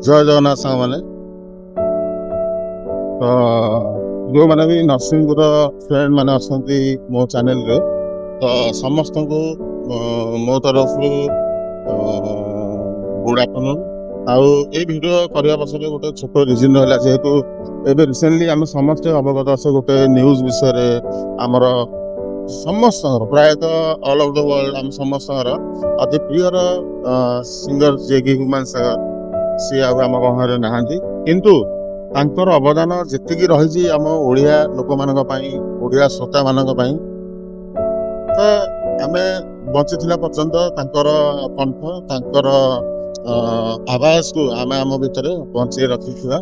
ଜୟ ଜଗନ୍ନାଥ ସାଙ୍ଗମାନେ। ତ ଯେଉଁମାନେ ବି ନରସିଂହପୁର ଫ୍ରେଣ୍ଡ ମାନେ ଅଛନ୍ତି ମୋ ଚ୍ୟାନେଲରେ, ତ ସମସ୍ତଙ୍କୁ ମୋ ତରଫରୁ ଗୁଡ୍ ଆଫ୍ଟରନୁନ୍। ଆଉ ଏଇ ଭିଡ଼ିଓ କରିବା ପଛରେ ଗୋଟେ ଛୋଟ ରିଜନ୍ ରହିଲା, ଯେହେତୁ ଏବେ ରିସେଣ୍ଟଲି ଆମେ ସମସ୍ତେ ଅବଗତ ଅଛେ ଗୋଟେ ନ୍ୟୁଜ୍ ବିଷୟରେ। ଆମର ସମସ୍ତଙ୍କର, ପ୍ରାୟତଃ ଅଲ୍ ଅଫ୍ the world, ଆମ ସମସ୍ତଙ୍କର ଅତି ପ୍ରିୟର ସିଙ୍ଗର ଯିଏକି ହ୍ୟୁମାନ ସାଗର, ସିଏ ଆଉ ଆମ ଗହଣରେ ନାହାନ୍ତି। କିନ୍ତୁ ତାଙ୍କର ଅବଦାନ ଯେତିକି ରହିଛି ଆମ ଓଡ଼ିଆ ଲୋକମାନଙ୍କ ପାଇଁ, ଓଡ଼ିଆ ଶ୍ରୋତାମାନଙ୍କ ପାଇଁ, ତ ଆମେ ବଞ୍ଚିଥିଲା ପର୍ଯ୍ୟନ୍ତ ତାଙ୍କର କଣ୍ଠ, ତାଙ୍କର ଆବାଜକୁ ଆମେ ଆମ ଭିତରେ ବଞ୍ଚେଇ ରଖିଥିବା,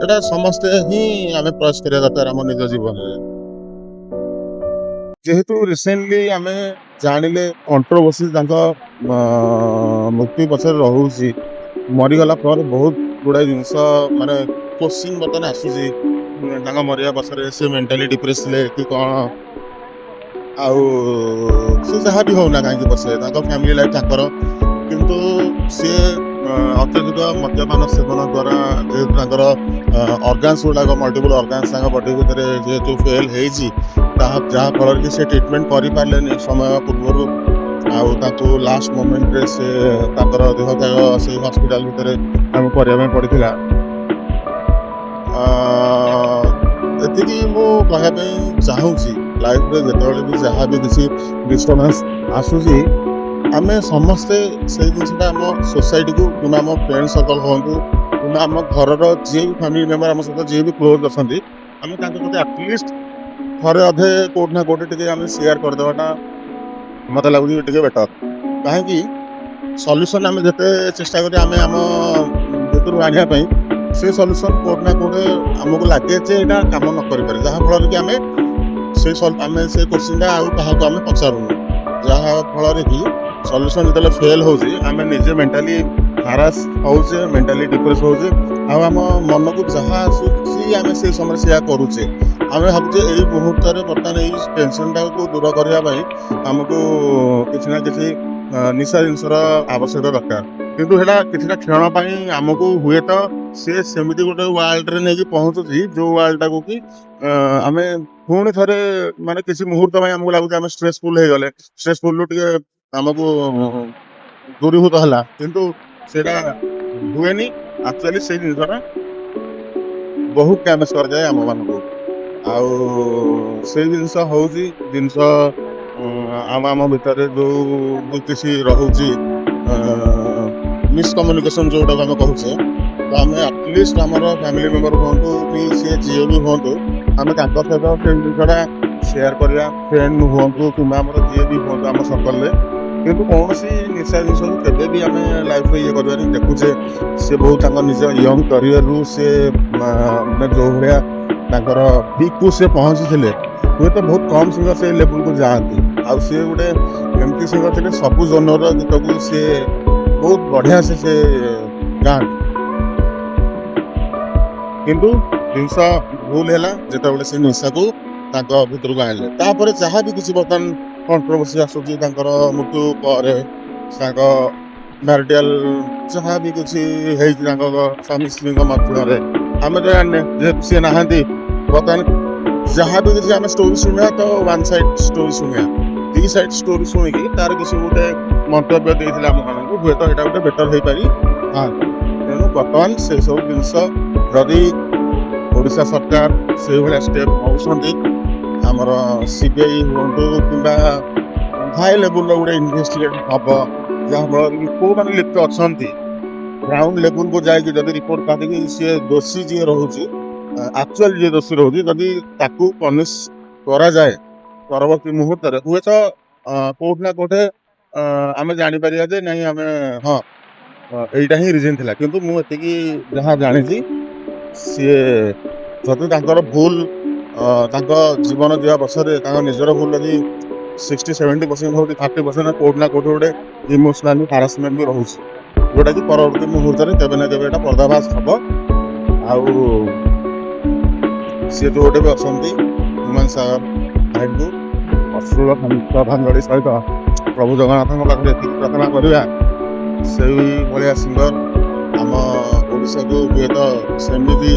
ଏଇଟା ସମସ୍ତେ ହିଁ ଆମେ ପ୍ରୟାସ କରିବା ଦରକାର ଆମ ନିଜ ଜୀବନରେ। ଯେହେତୁ ରିସେଣ୍ଟଲି ଆମେ ଜାଣିଲେ କଣ୍ଟ୍ରୋଭର୍ସି ତାଙ୍କ ମୃତ୍ୟୁ ପଛରେ ରହୁଛି, ମରିଗଲା ପରେ ବହୁତ ଗୁଡ଼ାଏ ଜିନିଷ ମାନେ କୋଶ୍ଚିନ୍ ବର୍ତ୍ତମାନ ଆସୁଛି ତାଙ୍କ ମରିବା ପଛରେ ସେ ମେଣ୍ଟାଲି ଡିପ୍ରେସ୍ ଥିଲେ କି କ'ଣ। ଆଉ ସେ ଯାହା ବି ହଉନା କାହିଁକି ପଛେ, ତାଙ୍କ ଫ୍ୟାମିଲି ଲାଇଫ୍ ତାଙ୍କର, କିନ୍ତୁ ସିଏ ଅତ୍ୟଧିକ ମଦ୍ୟପାନ ସେବନ ଦ୍ୱାରା ଯେହେତୁ ତାଙ୍କର ଅର୍ଗାନ୍ସ ଗୁଡ଼ାକ, ମଲ୍ଟିପୁଲ ଅର୍ଗାନ୍ସ ତାଙ୍କ ବଡି ଭିତରେ ଯେହେତୁ ଫେଲ୍ ହେଇଛି, ତାହା ଯାହା ଫଳରେ କି ସେ ଟ୍ରିଟମେଣ୍ଟ କରିପାରିଲେନି ସମୟ ପୂର୍ବରୁ, ଆଉ ତାଙ୍କୁ ଲାଷ୍ଟ ମୋମେଣ୍ଟରେ ସେ ତାଙ୍କର ଦେହତ୍ୟାଗ ସେଇ ହସ୍ପିଟାଲ ଭିତରେ ତାଙ୍କୁ କରିବା ପାଇଁ ପଡ଼ିଥିଲା। ଏତିକି ମୁଁ କହିବା ପାଇଁ ଚାହୁଁଛି, ଲାଇଫରେ ଯେତେବେଳେ ବି ଯାହା ବି କିଛି ଡିଷ୍ଟର୍ବାନ୍ସ ଆସୁଛି, ଆମେ ସମସ୍ତେ ସେଇ ଜିନିଷଟା ଆମ ସୋସାଇଟିକୁ କିମ୍ବା ଆମ ଫ୍ରେଣ୍ଡ ସର୍କଲ ହୁଅନ୍ତୁ କିମ୍ବା ଆମ ଘରର ଯିଏ ବି ଫ୍ୟାମିଲି ମେମ୍ବର, ଆମ ସହିତ ଯିଏ ବି କ୍ଲୋଜ୍ ଅଛନ୍ତି, ଆମେ ତାଙ୍କ ପ୍ରତି ଆଟଲିଷ୍ଟ ଥରେ ଅଧେ କୋଉଠି ନା କୋଉଠି ଟିକେ ଆମେ ସେୟାର କରିଦେବାଟା ମତେ ଲାଗୁଛି ଟିକେ ବେଟର। କାହିଁକି ସଲ୍ୟୁସନ୍ ଆମେ ଯେତେ ଚେଷ୍ଟା କରିବା ଆମେ ଆମ ଭିତରୁ ଆଣିବା ପାଇଁ, ସେ ସଲ୍ୟୁସନ୍ କୋଉଠି ନା କୋଉଠି ଆମକୁ ଲାଗେ ଯେ ଏଇଟା କାମ ନ କରିପାରେ, ଯାହାଫଳରେ କି ଆମେ ସେ କୋଶ୍ଚିନ୍ଟା ଆଉ କାହାକୁ ଆମେ ପଚାରୁନୁ। ଯାହା ଫଳରେ କି ସଲ୍ୟୁସନ୍ ଯେତେବେଳେ ଫେଲ୍ ହେଉଛି, ଆମେ ନିଜେ ମେଣ୍ଟାଲି ହାରାସ ହଉଛେ, ମେଣ୍ଟାଲି ଡିପ୍ରେସ୍ ହଉଛେ, ଆଉ ଆମ ମନକୁ ଯାହା ଆସୁଛି ଆମେ ସେଇ ସମୟରେ ସେଇଆ କରୁଛେ। ଆମେ ଭାବୁଛେ ଏଇ ମୁହୂର୍ତ୍ତରେ ବର୍ତ୍ତମାନ ଏଇ ଟେନସନଟାକୁ ଦୂର କରିବା ପାଇଁ ଆମକୁ କିଛି ନା କିଛି ନିଶା ଜିନିଷର ଆବଶ୍ୟକତା ଦରକାର। କିନ୍ତୁ ସେଇଟା କିଛିଟା କ୍ଷଣ ପାଇଁ ଆମକୁ ହୁଏତ ସିଏ ସେମିତି ଗୋଟେ ୱାର୍ଲଡରେ ନେଇକି ପହଞ୍ଚୁଛି, ଯୋଉ ୱାର୍ଲଡଟାକୁ କି ଆମେ ପୁଣି ଥରେ ମାନେ କିଛି ମୁହୂର୍ତ୍ତ ପାଇଁ ଆମକୁ ଲାଗୁଛି ଆମେ ଷ୍ଟ୍ରେସଫୁଲ ହେଇଗଲେ, ଷ୍ଟ୍ରେସଫୁଲରୁ ଟିକେ ଆମକୁ ଦୂରୀଭୂତ ହେଲା। କିନ୍ତୁ ସେଇଟା ହୁଏନି। ଆକ୍ଚୁଆଲି ସେଇ ଜିନିଷଟା ବହୁତ ଡ୍ୟାମେଜ କରିଯାଏ ଆମମାନଙ୍କୁ। ଆଉ ସେଇ ଜିନିଷ ହଉଛି ଜିନିଷ ଆମ ଆମ ଭିତରେ ଯୋଉ କିଛି ରହୁଛି ମିସକମ୍ୟୁନିକେସନ ଯୋଉଟାକୁ ଆମେ କହୁଛେ, ତ ଆମେ ଆଟଲିଷ୍ଟ ଆମର ଫ୍ୟାମିଲି ମେମ୍ବର ହୁଅନ୍ତୁ କି ସିଏ ଯିଏ ବି ହୁଅନ୍ତୁ, ଆମେ ତାଙ୍କ ସହିତ ସେଇ ଜିନିଷଟା ସେୟାର କରିବା, ଫ୍ରେଣ୍ଡ ହୁଅନ୍ତୁ କିମ୍ବା ଆମର ଯିଏ ବି ହୁଅନ୍ତୁ ଆମ ସର୍କଲରେ। କିନ୍ତୁ କୌଣସି ନିଶା ଜିନିଷକୁ କେବେ ବି ଆମେ ଲାଇଫରେ ଇଏ କରିବାନି। ଦେଖୁଛେ ସେ ବହୁତ ତାଙ୍କ ନିଜ ୟଙ୍ଗ କରିୟରରୁ ସେ ମାନେ ଯୋଉ ଭଳିଆ ତାଙ୍କର ପିକ୍କୁ ସେ ପହଞ୍ଚିଥିଲେ, ହୁଏତ ବହୁତ କମ୍ ସିଙ୍ଗର ସେଇ ଲେବୁଲକୁ ଯାଆନ୍ତି। ଆଉ ସିଏ ଗୋଟେ ଏମିତି ସିଙ୍ଗର ଥିଲେ, ସବୁ ଜନର ଗୀତକୁ ସିଏ ବହୁତ ବଢିଆ ସେ ଗାଆନ୍ତି। କିନ୍ତୁ ଜିନିଷ ଭୁଲ ହେଲା ଯେତେବେଳେ ସେ ନିଶାକୁ ତାଙ୍କ ଭିତରକୁ ଆଣିଲେ। ତାପରେ ଯାହା ବି କିଛି ବର୍ତ୍ତମାନ କଣ୍ଟ୍ରୋଭର୍ସି ଆସୁଛି ତାଙ୍କର ମୃତ୍ୟୁ ପରେ, ତାଙ୍କ ମ୍ୟାରିଟାଲ ଯାହା ବି କିଛି ହେଇଛି ତାଙ୍କ ସ୍ୱାମୀ ସ୍ତ୍ରୀଙ୍କ ମଧ୍ୟରେ, ଆମେ ତ ଜାଣିନେ ଯେହେତୁ ସିଏ ନାହାନ୍ତି। ବର୍ତ୍ତମାନ ଯାହା ବି କିଛି ଆମେ ଷ୍ଟୋରି ଶୁଣିବା, ତ ୱାନ୍ ସାଇଡ୍ ଷ୍ଟୋରି ଶୁଣିବା, ଦି ସାଇଡ୍ ଷ୍ଟୋରି ଶୁଣିକି ତାର କିଛି ଗୋଟେ ମନ୍ତବ୍ୟ ଦେଇଥିଲେ ଆମମାନଙ୍କୁ, ହୁଏତ ଏଇଟା ଗୋଟେ ବେଟର ହେଇପାରି ଥାନ୍ତା। ତେଣୁ ବର୍ତ୍ତମାନ ସେଇ ସବୁ ଜିନିଷ ଯଦି ଓଡ଼ିଶା ସରକାର ସେଇଭଳିଆ ଷ୍ଟେପ୍ ନେଉଛନ୍ତି, ଆମର ସିବିଆଇ ହୁଅନ୍ତୁ କିମ୍ବା ହାଇ ଲେବୁଲର ଗୋଟେ ଇନଭେଷ୍ଟିଗେଟ୍ ହବ, ଯାହାଫଳରେ କି କୋଉମାନେ ଲିପ୍ତ ଅଛନ୍ତି, ଗ୍ରାଉଣ୍ଡ ଲେବୁଲକୁ ଯାଇକି ଯଦି ରିପୋର୍ଟ କାଢିକି ସିଏ ଦୋଷୀ ଯିଏ ରହୁଛି, ଆକ୍ଚୁଆଲି ଯିଏ ଦୋଷୀ ରହୁଛି, ଯଦି ତାକୁ ପନିଶ କରାଯାଏ ପରବର୍ତ୍ତୀ ମୁହୂର୍ତ୍ତରେ, ହୁଏତ କୋଉଠି ନା କୋଉଠି ଆମେ ଜାଣିପାରିବା ଯେ ନାଇଁ, ଆମେ ହଁ ଏଇଟା ହିଁ ରିଜନ୍ ଥିଲା। କିନ୍ତୁ ମୁଁ ଏତିକି ଯାହା ଜାଣିଛି, ସିଏ ଯଦି ତାଙ୍କର ଭୁଲ ତାଙ୍କ ଜୀବନ ଯିବା ପଛରେ ତାଙ୍କ ନିଜର ଭୁଲ ଯଦି 60-70% ହଉଛି, 30% କୋଉଠି ନା କୋଉଠି ଗୋଟେ ଇମୋସନାଲି ହାରାସମେଣ୍ଟ ବି ରହୁଛି, ଯୋଉଟା କି ପରବର୍ତ୍ତୀ ମୁହୂର୍ତ୍ତରେ କେବେ ନା କେବେ ଏଇଟା ପର୍ଦ୍ଦାଫାଶ ହବ। ଆଉ ସିଏ ଯୋଉଠି ବି ଅଛନ୍ତି, ହ୍ୟୁମାନ ସାଗର ଭାଇଙ୍କୁ ଅଶ୍ରୁଳ ଶ୍ରଦ୍ଧାଞ୍ଜଳି ସହିତ ପ୍ରଭୁ ଜଗନ୍ନାଥଙ୍କ ପାଖରେ ଏତିକି ପ୍ରାର୍ଥନା କରିବା, ସେଇ ଭଳିଆ ସିଙ୍ଗର ଆମ ଓଡ଼ିଶା ଓଡ଼ିଶାକୁ ହୁଏତ ସେମିତି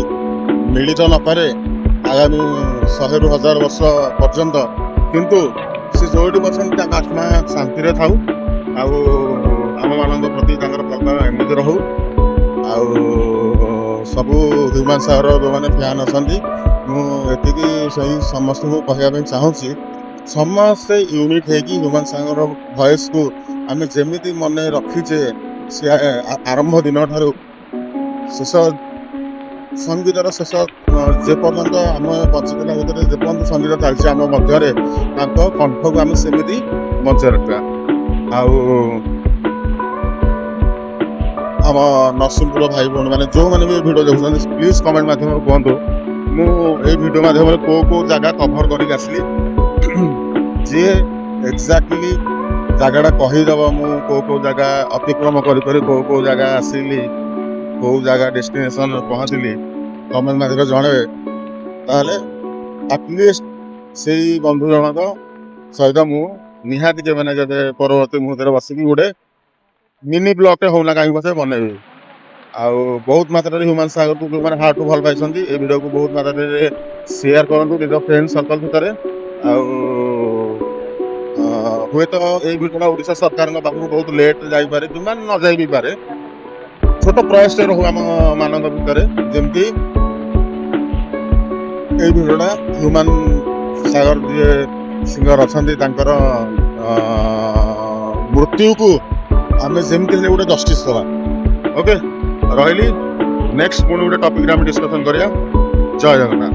ମିଳି ତ ନପାରେ ଆଗାମୀ 100ରୁ 1000 ବର୍ଷ ପର୍ଯ୍ୟନ୍ତ, କିନ୍ତୁ ସେ ଯୋଉଠି ଅଛନ୍ତି, ତାଙ୍କ ଆତ୍ମା ଶାନ୍ତିରେ ଥାଉ ଆଉ ଆମମାନଙ୍କ ପ୍ରତି ତାଙ୍କର ଭଲ ପାଇବା ଏମିତି ରହୁ। ଆଉ ସବୁ ହ୍ୟୁମାନ ସାଗର ଯୋଉମାନେ ଫ୍ୟାନ୍ ଅଛନ୍ତି, ମୁଁ ଏତିକି ସେଇ ସମସ୍ତଙ୍କୁ କହିବା ପାଇଁ ଚାହୁଁଛି, ସମସ୍ତେ ୟୁନିଟ୍ ହେଇକି ହ୍ୟୁମାନ ସାଗର ଭଏସକୁ ଆମେ ଯେମିତି ମନେ ରଖିଛେ, ସେ ଆରମ୍ଭ ଦିନଠାରୁ ଶେଷ ସଙ୍ଗୀତର ଶେଷ ଯେ ପର୍ଯ୍ୟନ୍ତ ଆମ ବଞ୍ଚିଥିଲା ଭିତରେ, ଯେପର୍ଯ୍ୟନ୍ତ ସଙ୍ଗୀତ ଚାଲିଛି ଆମ ମଧ୍ୟରେ, ତାଙ୍କ କଣ୍ଠକୁ ଆମେ ସେମିତି ବଞ୍ଚେଇ ରଖିବା। ଆଉ ଆମ ନରସିଂହପୁର ଭାଇ ଭଉଣୀ ମାନେ, ଯୋଉମାନେ ବି ଏ ଭିଡ଼ିଓ ଦେଖୁଛନ୍ତି, ପ୍ଲିଜ୍ କମେଣ୍ଟ ମାଧ୍ୟମରେ କୁହନ୍ତୁ ମୁଁ ଏଇ ଭିଡ଼ିଓ ମାଧ୍ୟମରେ କୋଉ କୋଉ ଜାଗା କଭର କରିକି ଆସିଲି। ଯିଏ ଏକ୍ଜାକ୍ଟଲି ଜାଗାଟା କହିଦେବ, ମୁଁ କୋଉ କୋଉ ଜାଗା ଅତିକ୍ରମ କରି କରି କୋଉ କୋଉ ଜାଗା ଆସିଲି, କୋଉ ଜାଗା ଡେଷ୍ଟିନେସନରେ ପହଞ୍ଚିଲି, କମେଣ୍ଟ ମାଧ୍ୟମରେ ଜଣେଇବେ, ତାହେଲେ ଆଟଲିଷ୍ଟ ସେଇ ବନ୍ଧୁ ଜଣକ ସହିତ ମୁଁ ନିହାତି କେବେ ନା କେବେ ପରବର୍ତ୍ତୀ ମୁହୂର୍ତ୍ତରେ ବସିକି ଗୋଟେ ମିନି ବ୍ଲଗଟେ ହଉନା କାହିଁକି ପଛେ ବନେଇବି। ଆଉ ବହୁତ ମାତ୍ରାରେ ହ୍ୟୁମାନ ସାଗରକୁ ଯୋଉମାନେ ହାର୍ଟରୁ ଭଲ ପାଇଛନ୍ତି, ଏ ଭିଡ଼ିଓକୁ ବହୁତ ମାତ୍ରାରେ ସେୟାର କରନ୍ତୁ ନିଜ ଫ୍ରେଣ୍ଡ ସର୍କଲ ଭିତରେ। ଆଉ ହୁଏତ ଏଇ ଭିଡ଼ିଓଟା ଓଡ଼ିଶା ସରକାରଙ୍କ ପାଖକୁ ବହୁତ ଲେଟ୍ ଯାଇପାରେ କିମ୍ବା ନ ଯାଇ ବି ପାରେ। ଛୋଟ ପ୍ରୟାସଟେ ରହୁ ଆମ ମାନଙ୍କ ଭିତରେ, ଯେମିତି ଏଇ ଭିଡ଼ିଓଟା ହ୍ୟୁମାନ ସାଗର ଯିଏ ସିଙ୍ଗର ଅଛନ୍ତି, ତାଙ୍କର ମୃତ୍ୟୁକୁ ଆମେ ଯେମିତି ହେଲେ ଗୋଟେ ଜଷ୍ଟିସ୍ ଦେବା। ଓକେ, ରହିଲି। ନେକ୍ସଟ ପୁଣି ଗୋଟେ ଟପିକରେ ଆମେ ଡିସ୍କସନ କରିବା। ଜୟ ଜଗନ୍ନାଥ।